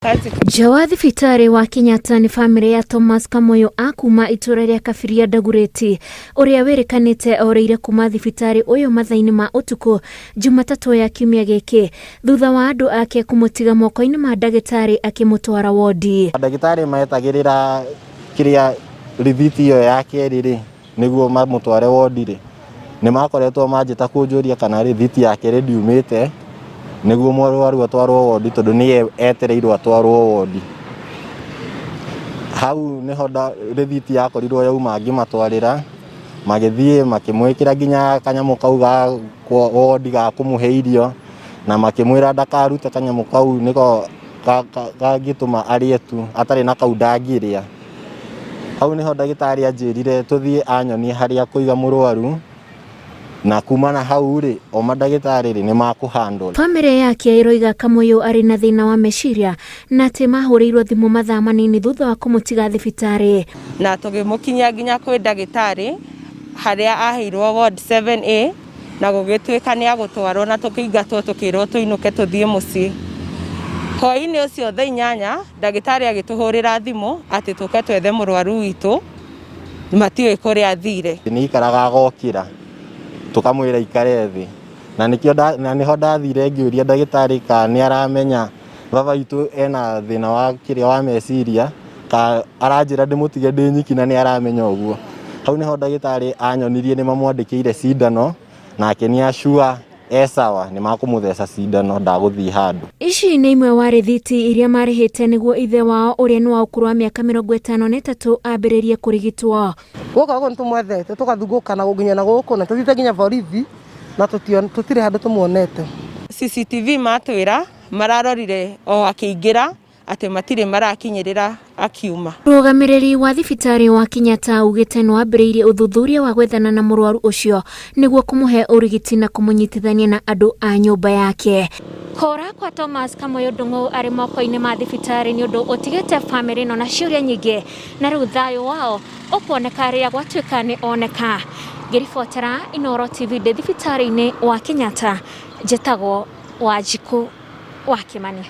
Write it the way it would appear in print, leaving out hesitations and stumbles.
Nja wa thibitarĩ wa Kenyatta nĩ bamĩrĩ ya Thomas Kamoyo a kuma itũra rĩa Kabiria Ndagurĩti ũrĩa wĩrĩkanĩte orĩire kuma thibitarĩ ũyũ mathaa-inĩ ma ũtukũ Jumatatũ ya kiumia gĩkĩ thutha wa andũ ake kũmũtiga moko-inĩ ma ndagĩtarĩ akĩmũtwara wondi. Ndagĩtarĩ metagĩrĩra kĩrĩa rithiti ĩyo ya kerĩ rĩ, nĩguo mamũtware wondi rĩ, nĩ makoretwo manjĩta kũnjũria kana rĩthiti ya kerĩ ndiumĩte, nĩguo mũrwaru atwarwo wondi tondũ nĩye etereirwo atwarwo wondi. Hau nĩho rĩthiti yakorirwo yauma ngĩmatwarĩra, magĩthiĩ makĩmwĩkĩra nginya kanyamũ kau ga wondi ga kũmũhe irio, na makĩmwĩra ndakarute kanyamũ kau nĩko kangĩtũma arĩe tu, atarĩ na kau ndangĩrĩa. Hau nĩho ndagĩtarĩ anjĩrire tũthiĩ anyonie harĩa kũiga mũrwaru, na kuma na hau rĩ, o mandagĩtarĩ rĩ, nĩ makũ handle. Bamĩrĩ yake ĩroiga Kamũyũ arĩ na thĩna wa meciria na atĩ mahũrĩirwo thimũ mathaa manini thutha wa kũmũtiga thibitarĩ. Na tũgĩmũkinyia nginya kwĩ ndagĩtarĩ harĩa aheirwo ward 7A na gũgĩtuĩka nĩ agũtwarwo na tũkĩingatwo tũkĩrwo tũinũke tũthiĩ mũciĩ. Hwaĩ-inĩ ũcio thaa 8 ndagĩtarĩ agĩtũhũrĩra thimũ atĩ tũke twethe mũrwaru witũ matiũĩ kũrĩa athire. Nĩ aikaraga agokĩra tũkamwĩra aikare thĩ, na nĩkĩo na nĩho ndathire ngĩũria ndagĩtarĩ kana nĩ aramenya baba witũ ena thĩna wa kĩrĩa wa meciria, ka aranjĩra ndĩmũtige ndĩ nyiki na nĩ aramenya ũguo. Hau nĩho ndagĩtarĩ anyonirie nĩ mamwandĩkĩire cindano nake nĩ acua e sawa nĩ makũmũtheca cindano ndagũthiĩ handũ. Ici nĩ imwe wa rĩthiti iria marĩhĩte nĩguo ithe wao ũrĩa nĩ wa ũkũrũ wa mĩaka 53 ambĩrĩrie kũrigitwo. Gũka gũkũ nĩtũmwethete tũgathungũka na nginya na gũkũ na tũthiĩte nginya borithi na tũtirĩ handũ tũmuonete. CCTV matwĩra mararorire o akĩingĩra atĩ matirĩ marakinyĩrĩra akiuma. Mũrũgamĩrĩri wa thibitarĩ wa Kenyatta augĩte nĩ wambĩrĩirie ũthuthuria wa gwethana na mũrwaru ũcio nĩguo kũmũhe ũrigiti na kũmũnyitithania na andũ a nyũmba yake. Kũra kwa Thomas Kamoyo Ndung'u arĩ moko-inĩ ma thibitarĩ nĩ ũndũ ũtigĩte bamĩrĩ ĩno na ciũria nyingĩ na rĩu thayũ wao ũkuoneka rĩrĩa gwatuĩka nĩ oneka. Ngĩribotera Inooro TV ndĩ thibitarĩ-inĩ wa Kenyatta, njĩtagwo Wanjikũ wa Kĩmani.